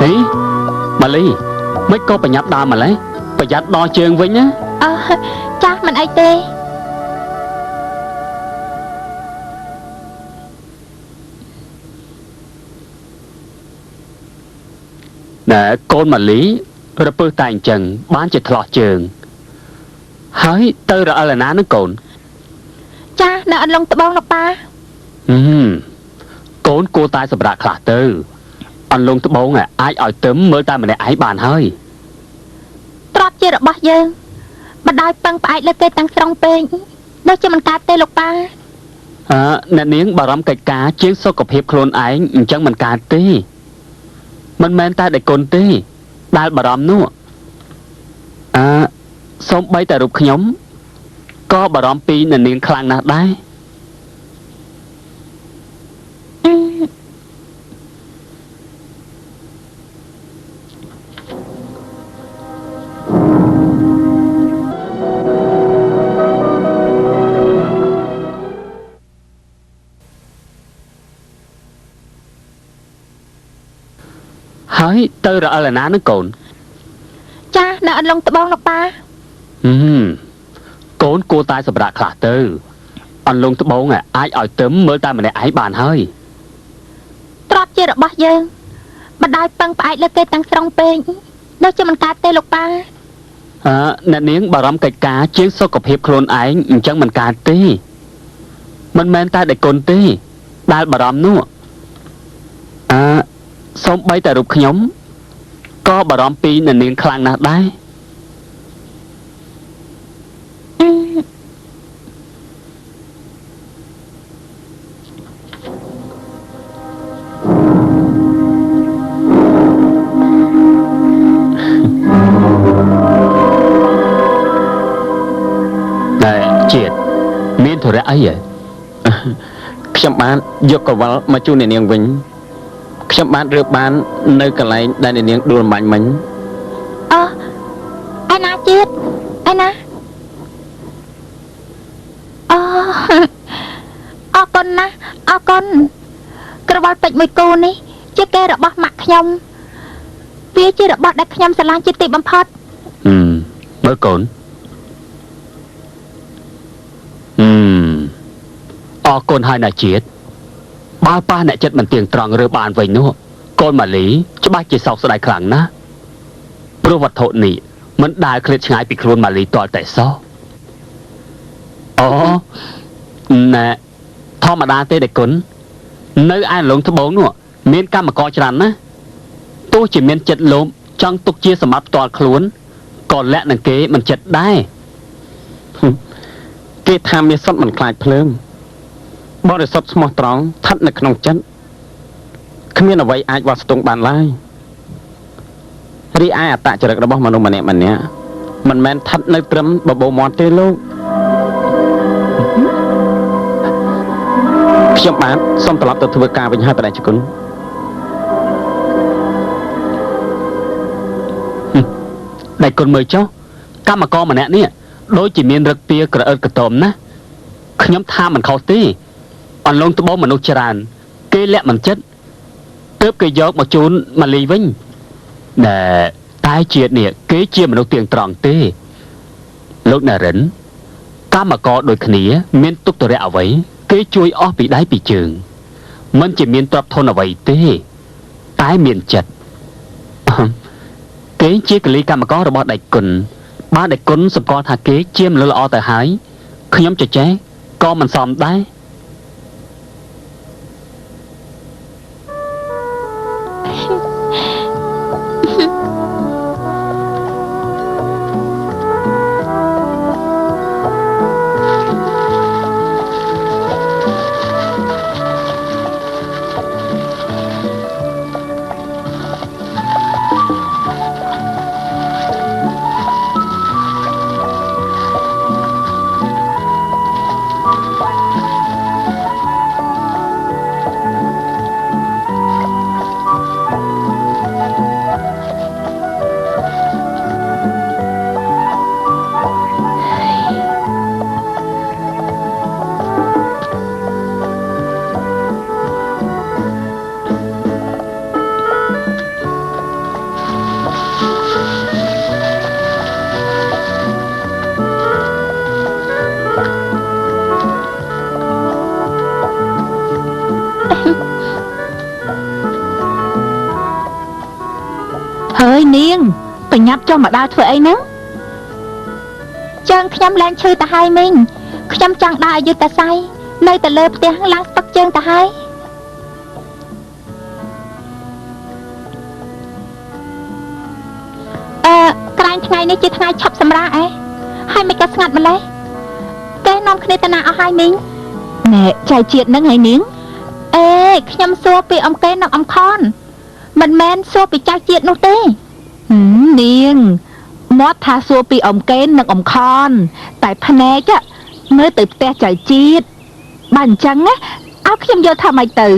ហីម៉ាលីមិនក៏ប្រញាប់ដើមម្លេះប្រយ័ត្នដល់ជើងវិញណាអើចាស់មិនអីទេណែកូនម៉ាលីរពើតែអញ្ចឹងបានជាថ្លោះជើងហើយទៅរអិលណានឹងកូនចាស់នៅអន្លង់ត្បូងលោកប៉ាកូនគួរតែសម្រាប់ខ្លះទៅអន្លង់ត្បូងអាចឲ្យទឹមមើលតែម្នាក់ឯងបានហើយទ្រព្យជារបស់យើងបណ្ដោយពឹងផ្អែកលើគេទាំងស្រុងពេកដូចជាមិនកើតទេលោកប៉ាអើអ្នកនាងបារម្ភកិច្ចការជាងសុខភាពខ្លួនឯងអញ្ចឹងមិនកើតទេមិនមែនតែដៃគុណទេដែលបារម្ភនោះអើសូម្បីតែរូបខ្ញុំក៏បារម្ភពីអ្នកនាងខ្លាំងណាស់ដែរហើយទៅរអិលណានឹងកូនចាស់នៅអន្លង់ត្បូងលោកប៉ាកូនគួរតែសម្រាប់ខ្លះទៅអន្លង់ត្បូងអាចឲ្យទឹមមើលតែម្នាក់ឯងបានហើយទ្រព្យជារបស់យើងបណ្ដោយពឹងផ្អែកលើគេទាំងស្រុងពេកដូចជាមិនកើតទេលោកប៉ាអើអ្នកនាងបារម្ភកិច្ចការជាងសុខភាពខ្លួនឯងអញ្ចឹងមិនកើតទេមិនមែនតែដៃគុណទេដែលបារម្ភនោះអើសូម្បីតែរូបខ្ញុំក៏បារម្ភពីអ្នកនាងខ្លាំងណាស់ដែរតែជាតិមានធរៈអីហ៎ខ្ញុំបានយកកវលមកជូនអ្នកនាងវិញខ្ញុំបានរើបាននៅកន្លែងដែលអ្នកនាងដួលបាញ់មិញអើឯណាជាតិឯណាអូអរគុណណាស់អរគុណក្រវិលពេជ្រមួយគូនេះជាគេរបស់ម៉ាក់ខ្ញុំវាជារបស់ដែលខ្ញុំស្រឡាញ់ជាទីបំផុតមើលកូនអរគុណហើយណាជាតិបើប៉ះអ្នកចិត្តមិនទៀងត្រង់រើបានវិញនោះកូនម៉ាលីច្បាស់ជាសោកស្ដាយខ្លាំងណាស់ព្រោះវត្ថុនេះមិនដែលឃ្លាតឆ្ងាយពីខ្លួនម៉ាលីទាល់តែសោះអូណែធម្មតាទេដេគុណនៅឯលងត្បូងនោះមានកម្មករច្រើនណាស់ទោះជាមានចិត្តលោភចង់ទុកជាសម្បត្តិផ្ទាល់ខ្លួនក៏លាក់នឹងគេមិនចិត្តដែរគេថាមានសុទ្ធមិនខ្លាចភ្លើងបរិសុទ្ធស្មោះត្រង់ស្ថិតនៅក្នុងចិត្តគ្មានអ្វីអាចវាស់ស្ទង់បានឡើយរីឯអត្តចរិតរបស់មនុស្សម្នាក់ម្នាក់មិនមែនស្ថិតនៅត្រឹមបបោមាត់ទេលោកខ្ញុំបាទសូមត្រឡប់ទៅធ្វើការវិញហើយព្រះរាជគុណដៃគុណមើលចុះកម្មករម្នាក់នេះដូចជាមានរឹកពៀក្រអឺតក្រទមណាខ្ញុំថាមិនខុសទេអន្លង់ត្បូងមនុស្សច្រើនគេលាក់មិនចិត្តទើបគេយកមកជូនម៉ាលីវិញណែតែជាតិនេះគេជាមនុស្សទៀងត្រង់ទេលោកណារិនកម្មករដូចគ្នាមានទុក្ខទរៈអ្វីគេជួយអស់ពីដៃពីជើងមិនជាមានទ្រព្យធនអ្វីទេតែមានចិត្តគេជាកលីកម្មកររបស់ដៃគុណបើដៃគុណសម្គាល់ថាគេជាមនុស្សល្អទៅហើយខ្ញុំចចេះក៏មិនសមដែរ ហើយនាងបញ្ញាប់ចុះមកដើរធ្វើអីហ្នឹង ជើងខ្ញុំឡើងឈឺទៅហើយមីងខ្ញុំចង់ដើរឲ្យយឺតតាសៃនៅតែលើផ្ទះឡើងស្ពឹកជើងទៅហើយអឺក្រែងថ្ងៃនេះជាថ្ងៃឈប់សម្រាកឯងហើយមិនក៏ស្ងាត់ម្លេះគេនាំគ្នាទៅណាអស់ហើយមីង ណែចៅជាតិហ្នឹងហើយនាង អេខ្ញុំសួរពីអំកេននិងអំខនមិនមែនសួរពីចៅជាតិនោះទេ ហឹមនាងមាត់ថាសួរពីអំកេននិងអំខនតែភ្នែកមើលទៅផ្ទះចៅជាតិបើអញ្ចឹងណាឲ្យខ្ញុំយល់ថាម៉េចទៅ